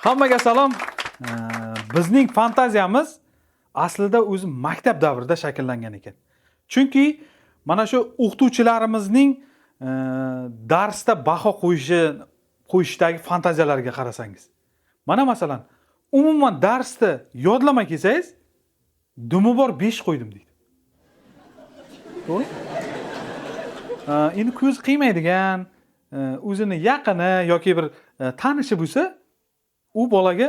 Hammaga salom. Bizning fantaziyamiz aslida o'zi maktab davrida shakllangan ekan. Chunki mana shu o'qituvchilarimizning darsda baho qo'yishdagi fantaziyalarga qarasangiz. Mana masalan, umuman darsda yodlamay kelsangiz, dumi bor 5 qo'ydim deydi. To'g'ri? Endi ko'z qiymaydigan, o'zini yaqini yoki bir tanishi bo'lsa, u bolaga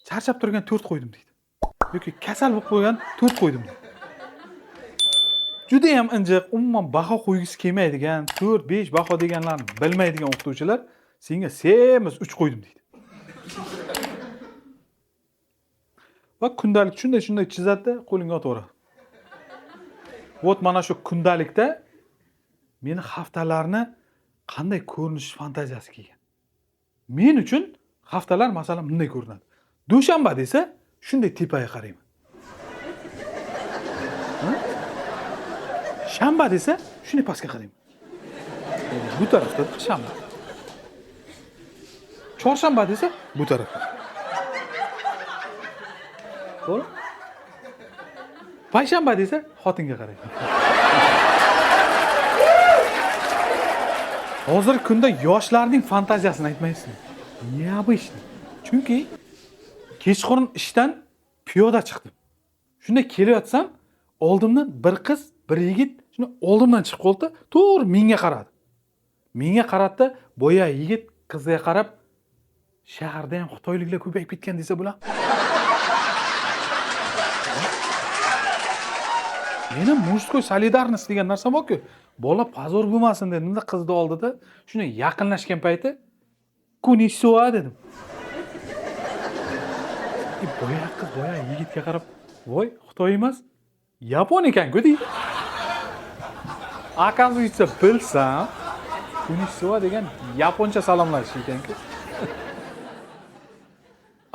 charchab turgan 4 qo'ydim deydi. Yoki kasal bo'lib qo'ygan 4 qo'ydim deydi. Juda ham injiq, umuman baho qo'ygisi kelmaydigan, 4-5 baho deganlarni bilmaydigan o'qituvchilar senga semiz 3 qo'ydim deydi. Va kundalik shunday chizadi-da, qo'lingga otaveradi. Вот mana shu kundalikda meni haftalarni qanday ko'rinish fantaziyasi kelgan. Men uchun haftalar masalan bunday ko'rinadi. Dushanba desa shunday tepaga qarayman. Ha? Shanba desa shunday pastga qarayman. Bu tarafda shanba. Chorshanba desa bu tarafda. To'g'ri? Payshanba desa xotinga qarayman. Hozirgi kunda yoshlarning fantaziyasini aytmaysizmi? Необычный. Chunki kechqurun ishdan piyoda chiqdim. Shunda kelayotsam, oldimdan bir qiz, bir yigit shuni oldimdan chiqib qoldi, to'g'ri menga qaradi. Menga qaratdi, boya yigit qizga qarab, shaharda ham xitoyliklar ko'payib ketgan desa bular. Meni мужской solidarность degan narsa bor-ku. Bola pozor bo'lmasin dedim-da qizni oldida shuni yaqinlashgan payti kunisuwa dedim. Boya qiz boya yigitga qarab, voy, Xitoy emas, Yapon ekan-ku deydi. Оказывается, bilsam, kunisuwa degan yaponcha salomlashish ekan-ku.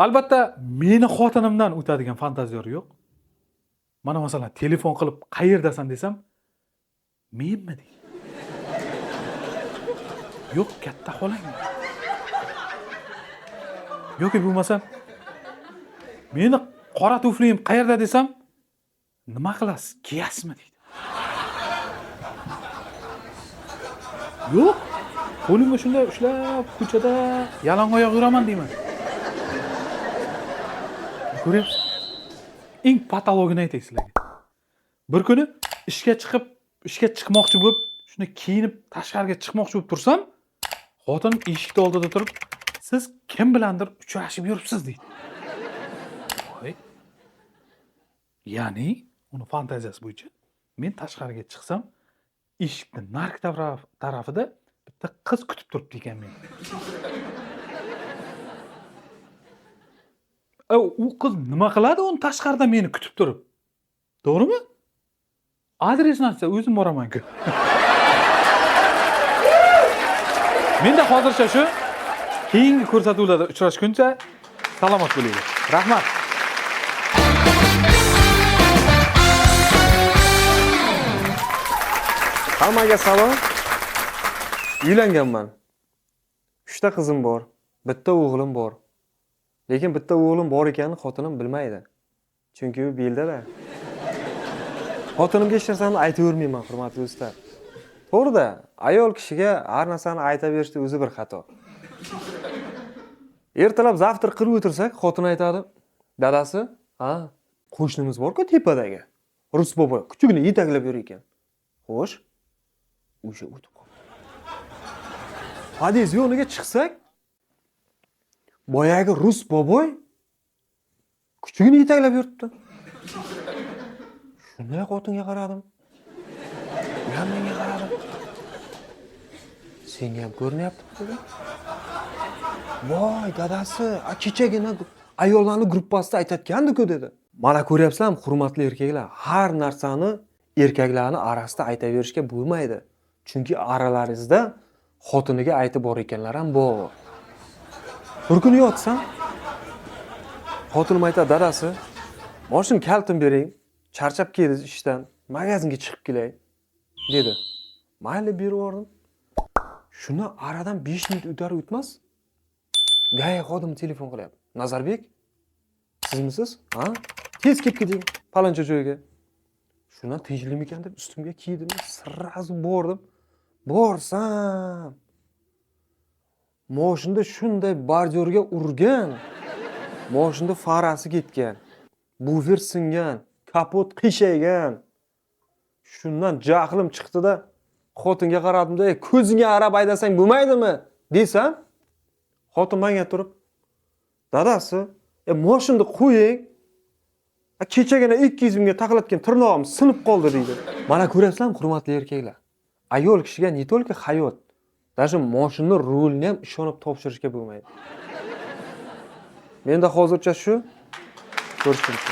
Albatta, meni xotinimdan o'tadigan fantaziyor yo'q. Mana masalan, telefon qilib qayerdasan desam, menmi deydi. Yo'q, katta xolang. Yoki bo'lmasa, meni qora tuflim qayerda desam, nima qilasiz, kiyasizmi deydi. Yo'q, qo'limga shunday ushlab ko'chada yalangoyoq yuraman deyman. Ko'ryapsiz? Eng patologini aytay sizlarga. Bir kuni ishga chiqmoqchi bo'lib, shuni kiyinib tashqariga chiqmoqchi bo'lib tursam, xotinim eshikni oldida turib, siz kim bilandir uchrashib yuribsiz deydi. Voy. Ya'ni uni fantaziyasi bo'yicha men tashqariga chiqsam, eshikni narx tarafida bitta qiz kutib turibdi ekan meni. U qiz nima qiladi uni tashqarida meni kutib turib? To'g'rimi? Adresini aytsa o'zim boraman-ku. Menda hozircha shu. Keyingi ko'rsatuvlarda uchrashguncha salomat bo'linglar. Rahmat. Hammaga salom. Uylanganman. 3 ta qizim bor, bitta o'g'lim bor. Lekin bitta o'g'lim bor ekanini xotinim bilmaydi. Chunki u belda-da. Xotinimga hech narsani aytavermayman, hurmatli do'stlar. To'g'rida, ayol kishiga har narsani aytaverishda o'zi bir xato. Ertalab завтрак qilib o'tirsak, xotin aytadi: "Dadasi, ha, qo'shnimiz bor-ku tepadagi. Rus bobo kuchugini yetaklab yur ekan." Xo'sh, o'sha o'tib qoldi. Pod'ezd yo'liga chiqsak, boyagi rus boboy kuchugini yetaklab yuribdi. Shunday xotinga qaradim. U ham menga qaradi. Senga ham ko'rinyaptimi dedi. Voy dadasi, kechagina ayollarning gruppasida aytayotgandi-ku dedi. Mana ko'ryapsizlarmi, hurmatli erkaklar, har narsani erkaklarning orasida aytaverishga bo'lmaydi. Chunki aralaringizda xotiniga aytib bor ekanlar ham bor. Bir kuni yotsam, xotinim aytadi: "Dadasi, moshin kalitim bering, charchab keldi ishdan, magazinga chiqib kelay" dedi. Mayli, berib yubordim. Shuni aradan 5 minut o'tar o'tmas ГАИ xodimi telefon qilyapti. "Nazarbek, sizmisiz? Ha, tez kelib keting paloncha joyga." Shundan tinchlikmikan deb ustimga kiydim, сразу bordim. Borsam, moshinda shunday bordyurga urgan, moshinda farasi ketgan, bufer singan, kapot qiyshaygan. Shundan jahlim chiqdida, xotinga qaradimda, "Ey, ko'zingga qarab haydasang bo'lmaydimi?" desam, xotin manga turib, "Dadasi, moshinni qo'ying, a, kechagina 200 mingga taqilatgan tirnog'im sinib qoldi", deydi. Mana ko'ryapsizlarmi, hurmatli erkaklar, ayol kishiga не только hayot, даже moshinni rulini ham ishonib topshirishga bo'lmaydi. Menda hozircha shu. Ko'rishguncha.